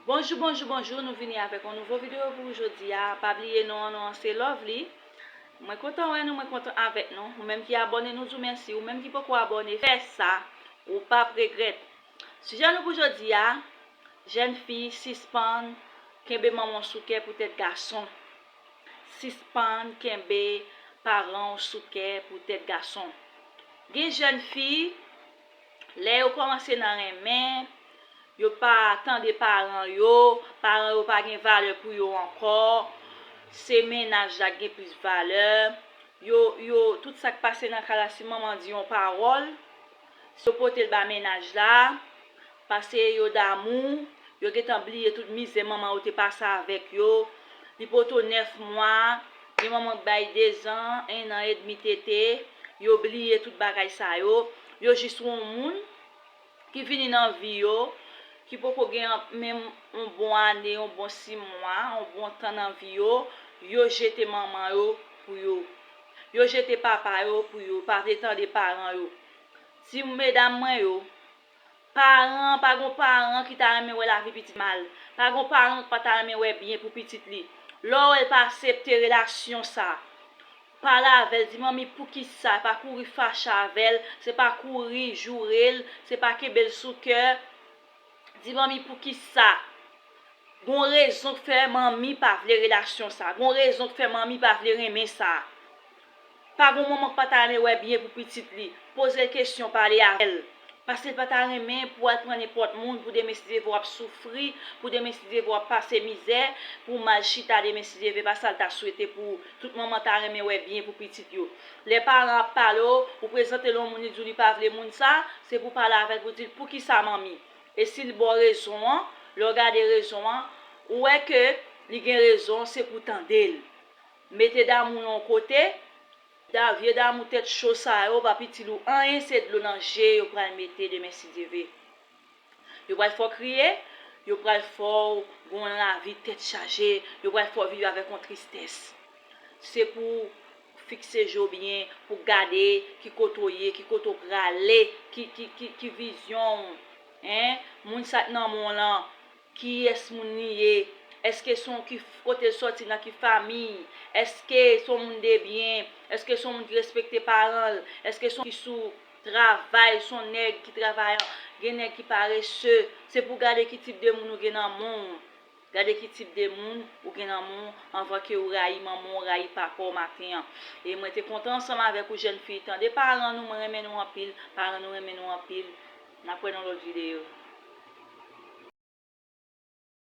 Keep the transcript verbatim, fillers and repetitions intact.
Bonjou, bonjou, bonjou, nou vini avèk yon nouvo videyo pou jodi a. Pa bliye non an, non an se Lovely. Mwen kontan wè nou, mwen kontan avèk nou. Ou menm ki abòne, nou di w mèsi. Ou menm ki poko abòne, fè sa. Ou p ap regrèt. Sijè nou pou jodi a, jèn fi, sispann kenbe manman w sou kè poutèt gason. Sispann kenbe paran w sou kè poutèt gason. Gen jèn fi, lè yo kòmanse nan renmen, yo pa tande paran yo, paran yo pa gen valè pou yo ankò, se mennaj la ki gen plis valè. Yo, yo, tout sa k pase nan kay la, si manman di yon pawòl, si yo pote l ba mennaj la, paske yo damou, yo gentan bliye tout mizè manman yo te pase avèk yo. Li poto nèf mwa, gen manman k bay dezan, en an edmi tete, yo bliye tout bagay sa yo. Yo jis wè yon moun ki vini nan vi yo, ki poko gen an-, menm yon bon ane, yon bon sis mwa, yon bon tan nan vi yo, yo jete manman yo pou yo. Yo jete papa yo pou yo, pa vle tande paran yo. Ti medam mwen yo, paran, pa gon paran ki ta renmen wè lavi pitit mal. Pa gon paran ki pa ta renmen wè byen pou pitit li. Lè w wè l pa aksepte relasyon sa, pale avè l, di manmi poukisa, pa kouri fache avè l, se pa kouri joure l, se pa kenbe l sou kè. Di manmi poukisa. Gon rezon k fè manmi pa vle relasyon sa. Gon rezon k fè manmi pa vle renmen sa. Pa gon manman k pa ta renmen wè byen pou pitit li. Poze l kesyon, pale avè l. Paske l pa ta renmen pou al pran nenpòt moun, pou demen si Dye vle w ap soufri, pou demen si Dye vle w ap pase mizè, pou w mal chita demen si Dye vle, pa sa l ta swete pou ou. Tout manman ta renmen wè byen pou pitit yo. Lè paran ap pale w, ou prezante l yon moun, li di w li pa vle moun sa, se pou w pale avè l, pou w di l poukisa manmi. E si l ba w rezon an, lè w gade rezon an, ou wè ke li gen rezon, se pou w tande l. Mete damou yon kote, da, vye damou tèt cho sa yo p ap itil ou anyen, se dlo nan je yo pral mete demen si Dye vle. Yo pral fè w kriye, yo pral fè w gen yon lavi tèt chaje, yo pral fè w viv avèk yon tristès. Se pou w fikse je w byen, pou w gade ki kote w ye, ki kote w prale, ki, ki, ki, ki vizyon w, en, moun sa k nan men w lan, kiyès moun li ye, èske se yon ki, kote l sòti, nan ki fanmi, èske se yon moun de byen, èske se yon moun ki respekte paran l, èske se yon ki sou travay, se yon nèg ki travay, gen nèg ki parese, se pou w gade ki tip de moun ou gen nan men w. Gade ki tip de moun ou gen nan men w anvan ke ou rayi manman w, rayi papa w maten an. E mwen te kontan ansanm avèk ou, jèn fi. Tande paran nou, mwen renmen nou anpil. Paran nou renmen nou anpil. N ap wè nan lòt videyo.